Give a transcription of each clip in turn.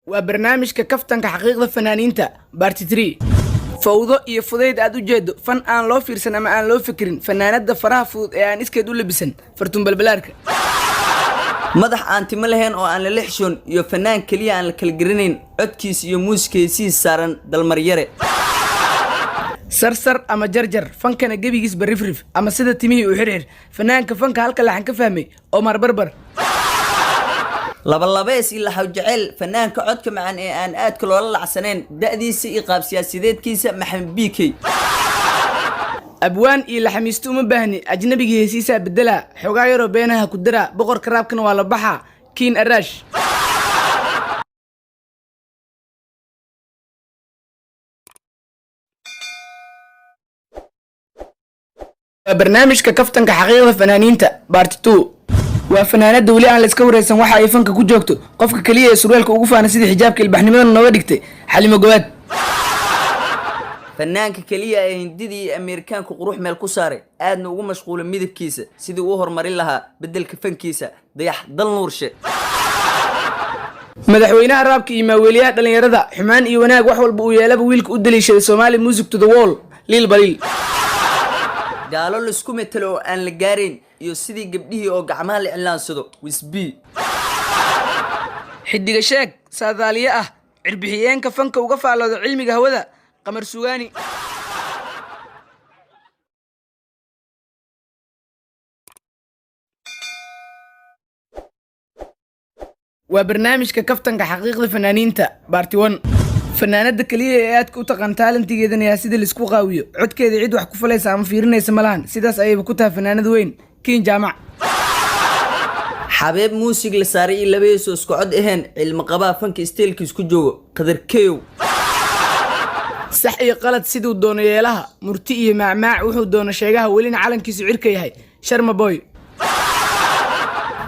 Waa barnaamijka Kaftanka Xaqiiqda Fanaaniinta Part 3. Fawdo iyo fudayd aad u jeedo, fan aan loo fiirsan ama aan loo fikirin, fanaanada faraha fudud ee aan iskeed u labisan, Fartuun Balbalaarka. Madax aan timo lahayn oo aan lala xishoon iyo fanaan keliya aan la kala garanayn codkiisa iyo muusikeysiis saaran, Dalmaryare. Sarsar ama jarjar, fankana gebigiisba rifrif ama sida timihii u xirxir, fanaanka fanka halka laxan ka fahmay, Omar Barbar. Labalabees iyo laxaw jecel, fanaanka codka macaan ee aan aadka loola lacsanayn da'diisa iyo qaab siyaasideedkiisa, Maxamed BK. Abwaan iyo laxamiisto uma baahni, ajnabigii hesiisaa bedelaa, xogaa yaroo beenaha ku daraa, boqorka raabkana waa la baxaa, Kiin Araash. Waa barnaamijka Kaftanka Xaqiiqda Fanaaniinta Part 2. Waa fanaanada weli aan la iska wareysan waxa ay fanka ku joogto, qofka keliya ee surweelka ugu faana sidii xijaabka ilbaxnimadana nooga dhigtay, Xalimo Gobaad. Fanaanka keliya ee Hindidii iyo Ameerikaanku qurux meel ku saaray, aadna ugu mashquulay midabkiisa sidii uu horumarin lahaa beddelka fankiisa, Dayax Dal Nuurshe. Madaxweynaha raabka iyo maaweeliyaha dhallinyarada, xumaan iyo wanaag wax walba uu yeelaba wiilka u daliishaday, Somali music to the world, Liil Baliil. Gaalo laisku metelo oo aan la gaarayn iyo sidii gabdhihii oo gacmaha la iclaansado, Wisb. Xidiga sheeg saadaaliye ah, cirbixiyeenka fanka uga faallooda cilmiga hawada, Qamar Sugaani. Waa barnaamijka Kaftanka Xaqiiqda Fanaaniinta Part 1. Fanaanada keliya ee aadka u taqaan talentigeedana yaa sida laisku qaawiyo, codkeeda cid wax ku falaysa ama fiirinaysa ma lahan, sidaas ayayba ku tahay fanaanad weyn, Kiin Jaamac. Xabeeb muusig la saaray iyo labaheesoo isku cod ahayn, cilmi qabaa fanka isteelkiis ku joogo, Qadarkeyow. Sax iyo qalad siduu doono yeelaha, murti iyo maacmaac wuxuu doono sheegaha, welina calankiisu cirka yahay, Sharma Boy.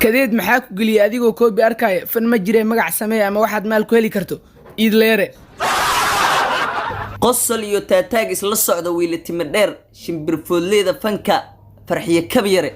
Kadeed maxaa ku geliyay adigoo koobi arkaya? Fan ma jiree magac samee ama waxaad maal ku heli karto, Iidleere. Qosol iyo taataag isla socda, wiila timo dheer, shimbirfoodleyda fanka, Farxiyo Kabyare.